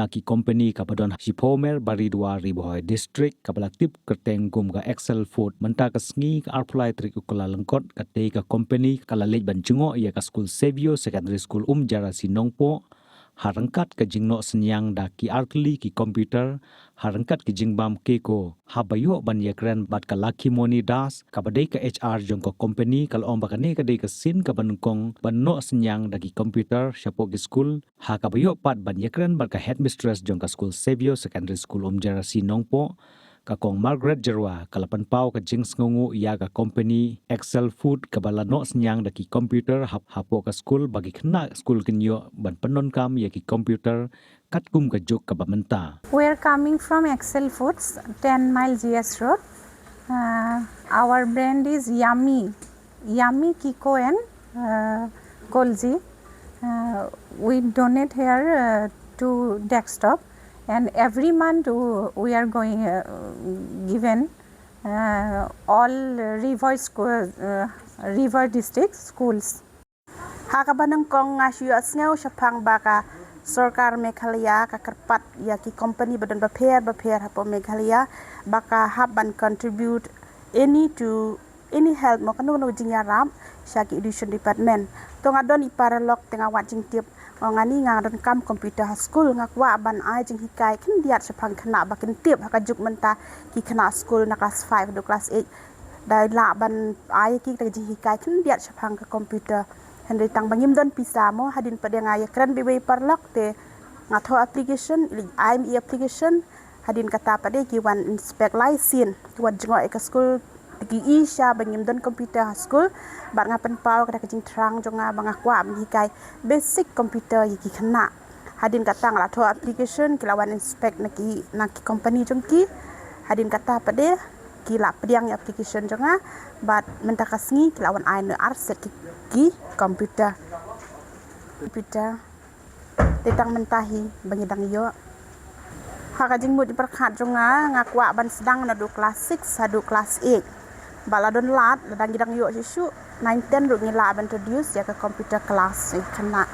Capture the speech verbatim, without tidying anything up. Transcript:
na ki kompani kaba don ha Shiphumer, Baridua, Ri Bhoi District, kaba la tip kyrteng kum ka Excel Food. Mynta ka sngi ka arphew lai tarik u Kyllalyngkot, katei ka kompani ka la leit ban jngoh ïa ka skul Savio Secondary School Umjarasi Nongpoh, ha ryngkat ka jingnoh synñiang da ki artylli ki computer, ha ryngkat ki jingbam keko. Haba ïoh ban ïakren bad ka Lakhimoni Das, kaba dei ka H R jong ka kompani, ka la ong ba kane ka dei ka sien kaba nyngkong ban noh synñiang da ki computer shapoh ki skul. Ha kaba ïoh pat ban ïakren bad ka headmistress jong ka skul Savio Secondary School Umjarasi Nongpoh, ka Kong Margaret Jyrwa, ka la pynpaw ka jingsngewnguh ïa ka kompani Excel Food kaba la noh synñiang da ki computer hap-, hapoh ka skul, ba ki khynnah skul kin ïoh ban pyndonkam ïa ki computer katkum ka juk kaba mynta. We're coming from Excel Foods, ten mile G S Road. Uh, our brand is Yummy, Yummy Kiko and uh, Kolji. Uh, we donate here uh, to desktop, and every month uh, we are going uh, given uh, all Ri Bhoi school, uh, Ri Bhoi district schools. Ha kaba nyngkong nga shu ïohsngew shaphang ba ka sorkar Meghalaya ka kyrpad ïa ki kompani ba don bapher bapher hapoh Meghalaya ba ka hap ban contribute any to any help mo kano kano jingïarap sha ki education department. To nga don i paralok te nga wad jingtip, nga ni nga donkam computer ha skul, nga kwah ban ai jinghikai khyndiat shaphang khynnah ba kin tip ha ka juk mynta ki khynnah skul na class five haduh class eight. Da lah ban ai ki ka jinghikai khyndiat shaphang ka computer. Hynrei tang ba ngim don pisa mo, hadien pat de nga ïakren bad iwei i paralok te nga thoh application, i ai i application, hadien kata pat de ki wan inspect lai sien, ki wan jngoh ïa ka skul, ki i sha ba ngim don computer ha skul, bad nga pynpaw ka da ka jingthrang jong nga ba nga kwah ban hikai basic computer ïa ki khynnah. Hadien kata nga la thoh application, ki la wan inspect na ki, na ki company jong ki. Hadien kata pat de ki la pdiang ïa application jong nga, bad mynta ka sngi ki la wan ai noh ar set ki, ki computer. Computer. Te tang mynta hi ba ngi dang ïoh. Ha ka jingmut jingpyrkhat jong nga, nga kwah ban sdang naduh class six haduh class eight. Ba la don lad, la dang ngi dang ïoh shisha, nine ten ruh ngi lah ban introduce ïa ka computer class ïa ki khynnah.